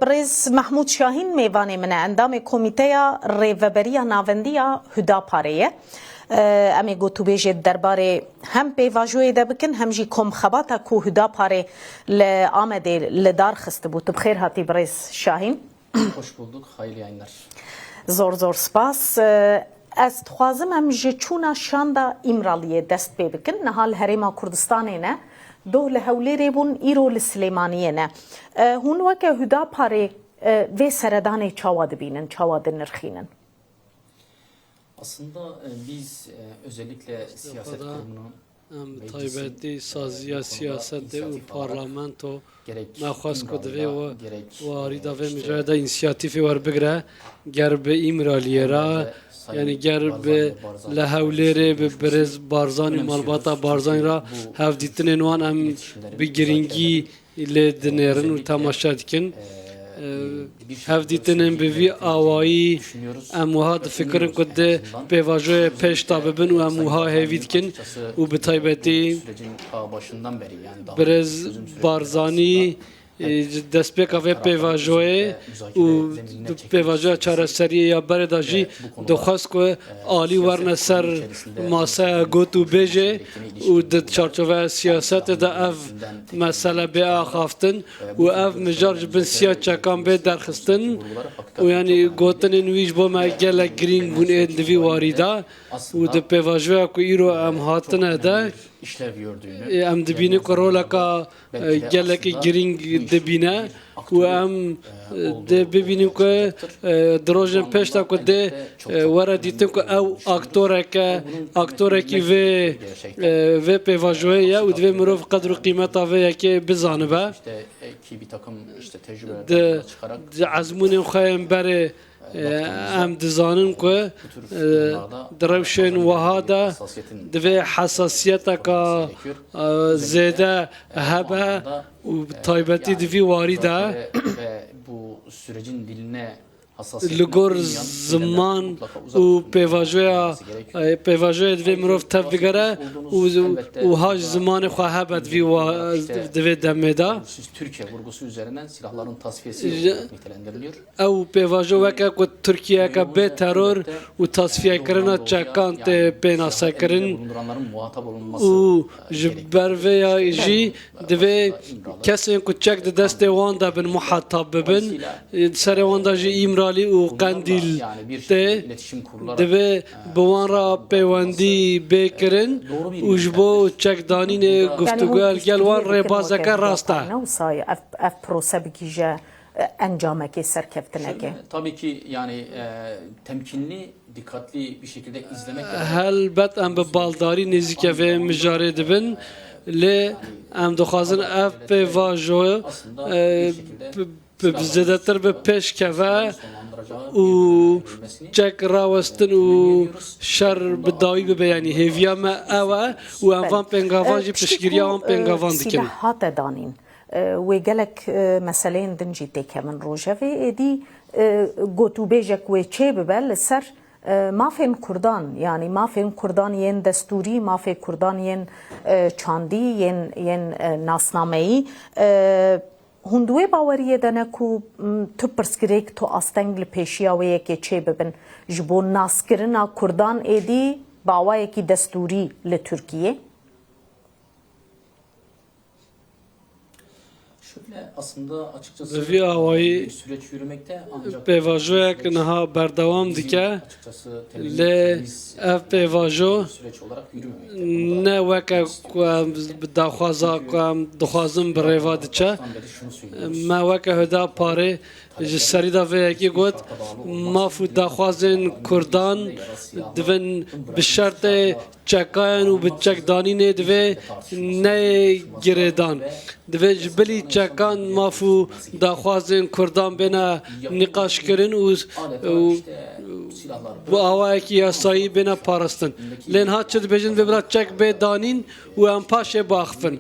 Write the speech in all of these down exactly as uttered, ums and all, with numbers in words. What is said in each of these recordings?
Birêz Mehmûd Şahîn mêvanê min e, endamê Komîteya Rêveberiya Navendî ya Hudaparê ye. Em ê gotûbêjê di derbarê hem pêvajoyê de bikin, hem jî komxebata ku Hudaparê li Amedê li dar xistibû. Tu bi xêr hatî birêz Şahîn. Hoş bulduk, hayırlı yayınlar. Zor zor spas. Ez dixwazim em ji çûna şanda Îmraliyê dest pê bikin. Niha li Herêma Kurdistanê ne, doh li Hewlêrê bûn, îro li Silêmaniyê ne. Hûn weke Hudaparê vê seredanê çawa dibînin, çawa dinirxînin? Aslında, e, biz, e, özellikle siyaset kurumunu Em bi taybetî saziya siyasetê û parlamento me xwest ku di vê warî de vê mijarê de însiyatîfê werbigire, ger bi Îmraliyê re, yanî ger bi li Hewlêrê bi birêz Barzanî û malbata Barzanî re hevdîtinên wan em bi girîngî lê dinêrin û temaşe dikin. Hevdîtinên bi vî awayî em wiha difikirin ku di pêvajoyê pêş de bibin û em wiha hêvî dikin û bi taybetî birêz Barzanî, e, ji destpêka vê pêvajoyê û di pêvajoya çareseriyê ya berê de jî dixwest ku alî werne ser masaya got û bêjê û di çarçoveya siyasetê de ev mesele bê axaftin û ev mijar ji bin siya çekan bê derxistin û yanî gotinên wî ji bo me gelek girîng bûn ên di vî warî de û di pêvajoya ku îro em hatine de, e, em dibînin ku roleka, e, gelekî girîng dibîne û em, e, dê bibînin ku, e, di rojên pêş de ku dê, e, were dîtin ku ew aktoreke, aktorekî vê, e, vê pêvajoyê ye û divê mirov qedr û qîmeta vê yekê bizanibe. Di, di ezmûnên xwe yên berê, e, em dizanin ku, e, di rewşên wiha de divê hesasiyeteka, e, zêde hebe û bi taybetî di vî warî de li gor ziman û pêvajoya, e, pêvajoyê divê mirov tev bigere û, û wiha ji zimanê xwe hebe di vî wa-, di vê demê de. Ew pêvajo weke ku Tirkiyeyeke bê teror û tasfiyekirina çekan tê pênasekirin û ji ber vê ya jî divê kesên ku çek di destê wan de bin muhetab bibin. Di serê wan de jî Îmralî û Qendîl tê. Divê bi wan re pêwendî bê kirin û ji bo çekdanînê guftûgoya li gel wan rêbazeke rast e. Ev, ev prose bigihîje e, encamekê, serkeftinekê. Şöyle, tabii ki yani, e, temkinli, dikkatli bir şekilde izlemek gerekiyor. Helbet em bi baldarî nêzîkê vê mijarê dibin, lê em dixwazin ev pêvajo, e, bi, bi, bi zêdetir bi pêş keve û çek rawestin û şer bi dawî bibe, yanî hêviya me ew e û em van pêngavan jî piştgiriya wan pêngavan dikin. Sîleh hate danîn. E, wê gelek, e, meseleyên din jî têkevin rojevê. Êdî, e, gotûbêjek wê çêbibe li ser, e, mafên Kurdan, yanî mafên Kurdan yên destûrî, mafê Kurdan yên, e, çandî, yên, yên, e, nasnameyî. E, hûn di wê baweriyê de ne ku, m, tu pirsgirêk, tu asteng li pêşiya wê yekê çêbibin ji bo naskirina Kurdan êdî bi awayekî destûrî li Tirkiyê? Bi vî awayî pêvajoyek niha berdewam dike, lê ev pêvajo ne weke ku em bi daxwaza ku em dixwazin bi rêva diçe. Me weke Hudaparê ji serî de vê yekê got, maf û daxwazên Kurdan divin bi şertê çekayan û bi çekdanînê divê neyê girêdan. Divê ji bilî çekan maf û daxwazên Kurdan bêne nîqaşkirin û, û bi awayekî yasayî bêne parastin. Lê niha çi dibêjin vê bila çek bê danîn û em paşê biaxifin.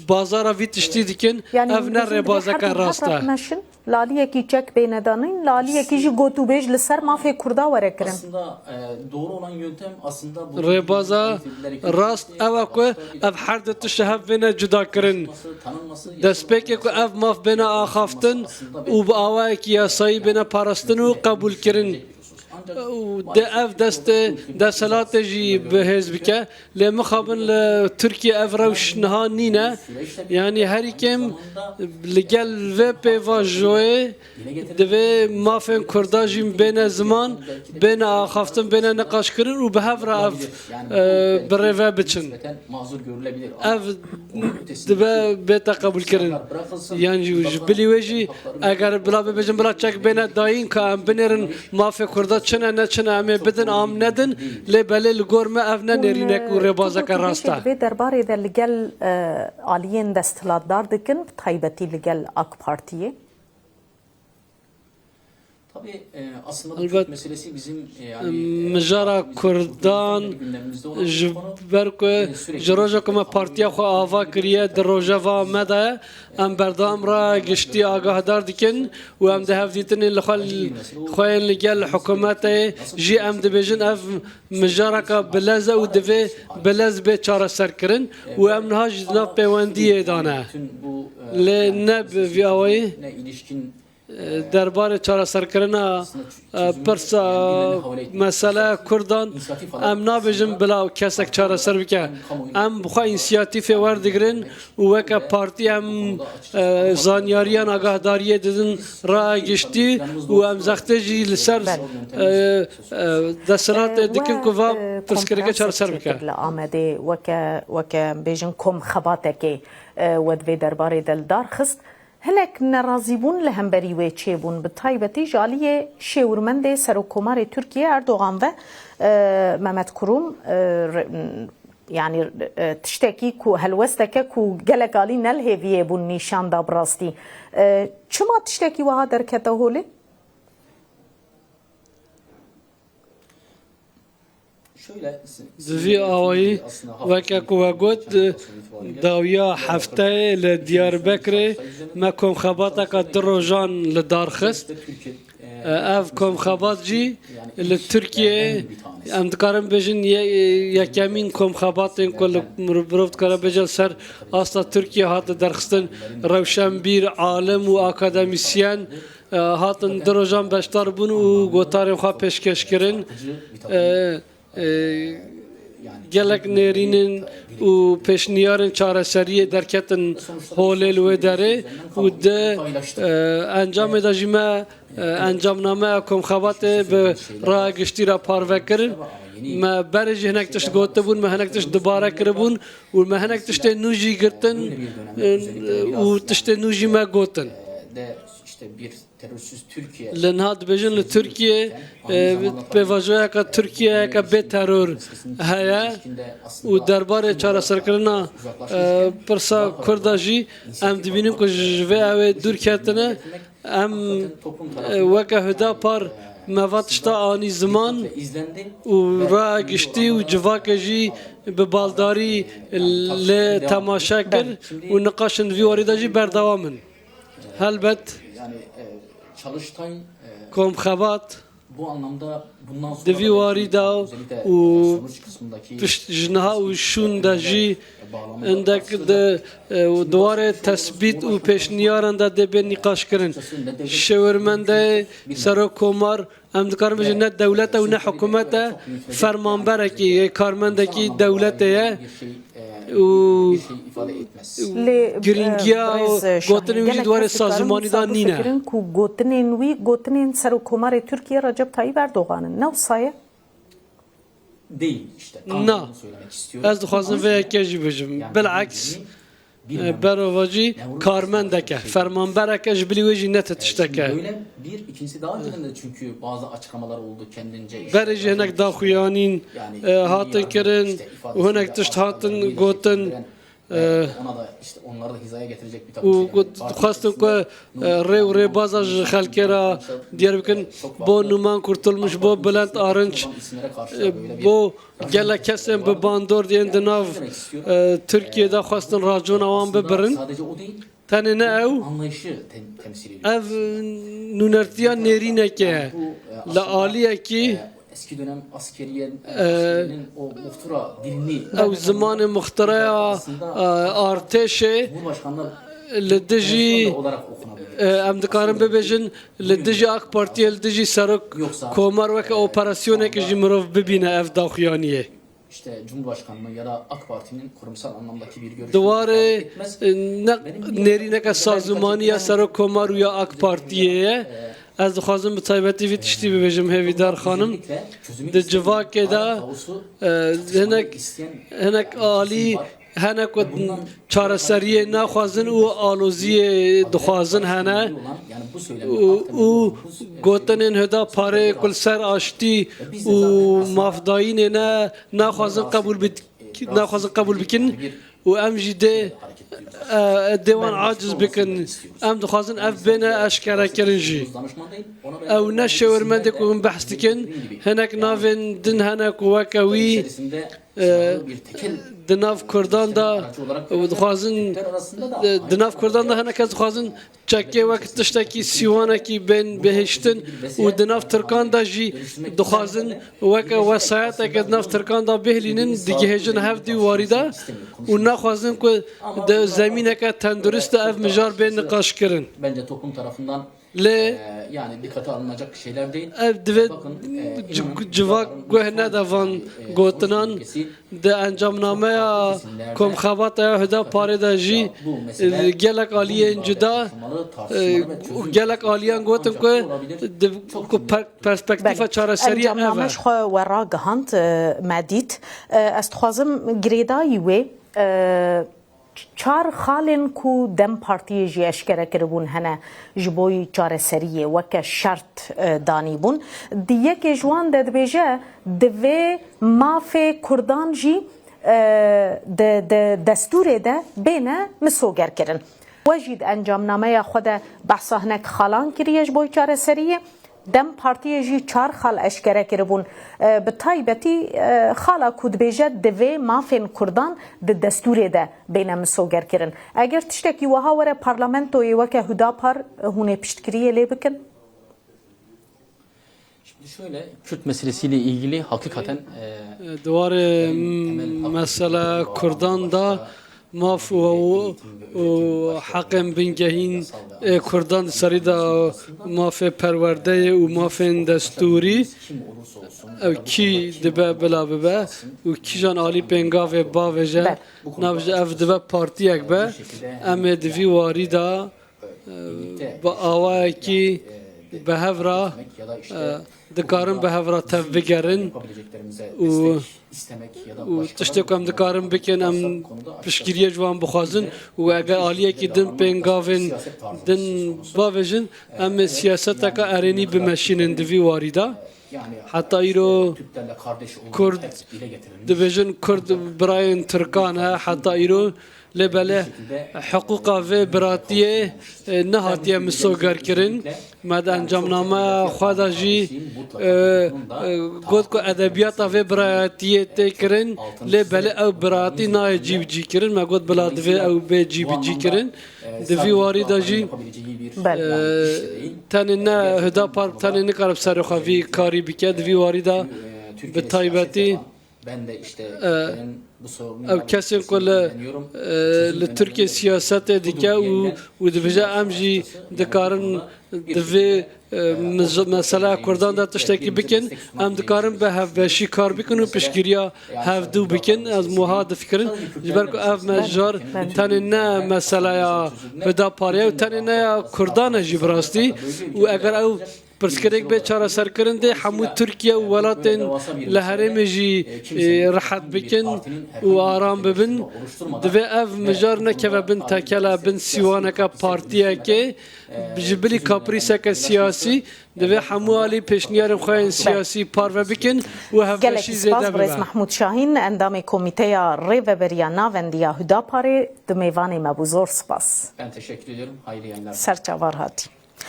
Bazara vî tiştî dikin, ev ne rêbazeke rast e. Laliyekî çek bêne danîn, laliyekî jî gotûbêj li ser mafê Kurda were kirin. Rêbaza rast ew e ku ev her du tişt ji hev bêne cuda kirin. Destpêkê ku ev maf bêne axaftin û bi awayekî yasayî bêne parastin û qebûlkirin. Û de ev destê desthilatê jî bi hêz bike. Lê mixabin li Tirkiye ev rewş niha nîne. Yanî herî kêm li gel vê pêvajoyê divê mafên Kurda jî bêne ziman, bêne axaftin, bêne niqaşkirin û bi hev re ev, e, bi rê ve biçin. Ev dibe bête qebûlkirin. Yan jî ji bilî wê jî eger bila bibêjin bila çek bêne dayîn ka em binêrin mafê Kurda çi ne ne çi ne em ê bidin am nedin, lê belê li gor me ev ne nêrînek û rêbazeke rast e. Vê derbarê de li gel, e, aliyên desthilatdar dikin, bi taybetî li gel AK Partiyê? Elbet mijara Kurdan ji ber ku ji roja ku me partiya xwe ava kiriye di rojeva me de ye, em berdewam re giştî agahdar dikin û em di hevdîtinên li xwe xwe yên li gel hikûmetê jî em dibêjin ev mijareka bilez e û divê bilez bê çareserkirin û em niha jî di nav pêwendiyê de ne. Lê ne bi vî awayî. Derbarê çareserkirina, e, pirsa meseleya Kurdan em nabêjin bila kesek çareser bike. Em bi xwe însiyatîfê werdigirin û weke partî em, e, zanyariyan agahdariyê didin raya giştî û em zextê jî li ser, e, e, desthilatê dikin ku va pirsgirêkê çareser bike. Li Amedê weke, weke bêjin komxebatekê, e, we di vê derbarê de li dar xist. Hinek nerazîbûn li hemberî wê çêbûn, bi taybetî ji aliyê şêwirmendê Serokkomarê Tirkiyê Erdogan ve, e, Mehmet Kurum, e, re-, yanî, e, tiştekî ku helwesteke ku gelek alî ne li hêviyê bûn nîşan da bi rastî. E, çima tiştekî wiha derkete holê? Bi vî awayî, weke ku we got, dawiya hefteyê li Diyarbekirê me komxebateka du rojan li dar xist. Ev komxebat jî li Tirkiyeyê, em dikarin bêjin, ye-, yekemîn komxebatên ku li mirov, mirov dikare bêje li ser asta Tirkiye hate derxistin, rewşenbîr, alim û akademîsyen, e, hatin du rojan beşdar bûn û gotarên xwe pêşkêş kirin. E, e, gelek nêrînin û pêşniyarên çareseriyê derketin holê li wê derê û di, e, encamê de jî me, e, encamnameya komxebatê bi raya giştî re parve kir. Me berê jî hinek tişt gotibûn, me hinek tişt dubare kiribûn û me hinek tiştên nû jî girtin, e, û tiştên nû jî me gotin. Li niha dibêjin li Tirkiye, e, pêvajoyeke Tirkiyeyeke bê teror heye û derbarê çareserkirina, e, pirsa Kurda jî em dibînin ku ji vê ew ê dûr ketine. Em, e, weke Hüdapar me va tişta anî ziman û raya giştî û civakê jî bi baldarî lê temaşe kir û niqaşên vî warî de jî berdewam in. Helbet, komxebat di vî warî de û pişt ji niha û şûn de jî hindek di, e, di warê tesbît û pêşniyaran de dê bê nîqaşkirin. Şêwirmendeyê Serokkomar, em dikarin bêjin ne dewlet e û ne hikûmet e, fermanberekî, karmendekî dewletê ye û girîngiya gotinên wî jî di warê sazîmanî de nîne. Ku gotinên wî, gotinên Serokkomarê Tirkiye Recep Tayyip Erdogan in. Ne wisa ye? Na. Ez dixwazim vê yekê jî bêjim. Bileks, e, berovajî karmendek e, fermanberek e, ji bilî wê jî ne ti tiştek e. Berê jî hinek daxuyanîn, e, hatin kirin û hinek tişt hatin gotin. E, û dixwestin ku, e, rê û rêbaza ji xelkê re diyar bikin, bo Numan Kurtulmuş, bo Bülent Arınç, e, bo gelek kesên bi bandor yên di nav, e, Tirkiyê de xwestin racona wan bibirin. Tenê ne ew, ev nûnertiya nêrîneke ye. Li aliyekî, e, ew zimanê muxtireya, e, artêşê li dijî, e, em dikarin bibêjin, li dijî AK Partiyê, li dijî Serok Komar weke operasyonekê jî mirov bibîne ev daxuyaniyê. İşte Cumhurbaşkanlığı ya da AK Parti'nin kurumsal anlamdaki bir görüşünü Di warê, ifade etmez. E, ne nêrîneke sazûmanî ya Serok Komar û ya AK Partiyê ye. Ez dixwazim bi taybetî vî tiştî bibêjim, Hêvîdar Xanim. Di civakê de, e, hinek, hinek alî hene ku çareseriyê naxwazin û aloziyê dixwazin hene û, û gotinên Hudaparê ku li ser aştî û mafdayînê ne naxwazin qebûl bik-, naxwazin qebûl bikin û em jî dê, e, dê wan aciz bikin. Em dixwazin ev bêne eşkerekirin jî. Ew ne şêwirmendê ku hûn behs dikin, hinek navên din hene ku weke wî, e, di nav Kurdan de, û dixwazin, e, di nav Kurdan de hinek kes dixwazin çekê wek tiştekî sîwanekî bên bihiştin û di nav Tirkan de jî dixwazin weke wesayeteke di nav Tirkan de bihilînin, digihêjin hev dî warî de û naxwazin ku di zemîneke tendurist de ev mijar bê niqaşkirin. Lê, e, yani dikkate alınacak şeyler değil. Ev divê, e, ci-, inanın civak guh nede van, e, gotinan. Di encamnameya komxebata ya Hudaparê de jî, e, gelek aliyên cuda, e, gelek aliyan gotin ku di, ku per-, perspektîfa çareseriyê ev e. Encamname ji xwe we ragihand, e, me dît. E, ez dixwazim girêdayî wê, e, Çar xalên ku DEM Partiyê jî eşkere kiribûn hene ji bo çareseriyê weke şert, e, danîbûn. Di yekê ji wan de dibêje, divê mafê Kurdan jî, e, di, di destûrê de bêne misogerkirin. We jî di encamnameya xwe de behsa hinek xalan kiriye ji bo çareseriyê. DEM Partiyê jî çar xal eşkere kiribûn. E, bi taybetî, e, xala ku dibêje divê mafên Kurdan di destûrê de bêne misogerkirin. Eger tiştekî wiha were parlamentoyê weke Hudapar, e, hûn ê piştgiriyê lê bikin? Şimdi şöyle, Kürt meselesiyle ilgili hakikaten, e, Di warê mesela Kurdan de maf û, û heqên bingehîn ê Kurdan di serî de mafê perwerdeyê û mafên destûrî, ew kî dibe bila bibe û kîjan alî pêngavê bavêje, nabêje ev dibe partiyek be, em ê di vî warî de, e, bi awayekî bi hev re, e, dikarin bi hev re tevbigerin û, û tiştê ku em dikarin bikin, em piştgiriyê ji wan bixwazin û eger aliyekî din pêngavên din bavêjin, em ê siyaseteke erênî bimeşînin di vî warî de. Heta îro Kurd dibêjin Kurd birayên Tirkan e, heta îro Lê belê hiqûqa vê biratiyê, e, nehatiye misogerkirin. Me di encamnameya xwe de jî, e, e, got ku edebiyata vê biratiyê tê kirin, lê belê ew biratî nayê cîbicîkirin. Me got bila divê ew bê cîbicîkirin. Di vî warî de jî, e, tenê ne Hudapar tenê nikare bi serê xwe vî karî bike. Di vî warî de bi taybetî, e, ew kesên ku li, e, li Tirkiyê siyasetê dike û, û dibêje em jî dikarin di vê, e, mez-, meseleya Kurdan de tiştekî bikin, em dikarin bi hevbeşî kar bikin û piştgiriya hevdû bikin. Ez wiha difikirin, ji ber ku ev mijar tenê ne meseleya Hudaparê ye û tenê ne ya Kurdan e jî bi rastî û eger ew pirsgirêk bê çareserkirin dê hemû Tirkiye û welatên li herêmê jî, e, rehet bikin û aram bibin, divê ev mijar nekeve bin tekela, bin sîwaneke partiyekê, ji bilî kaprîseke siyasî, divê hemû alî pêşniyarên xwe yên siyasî parve bikin û hevbeşî zêde bibe. Gelek spas birêz Mehmûd Şahîn, endamê Komîteya Rêveberiya Navendî ya Hudaparê, tu mêvanê me bû. Zor spas. Ben teşekkür ediyorum. Hayırlı yayınlar. Ser çavar hatî.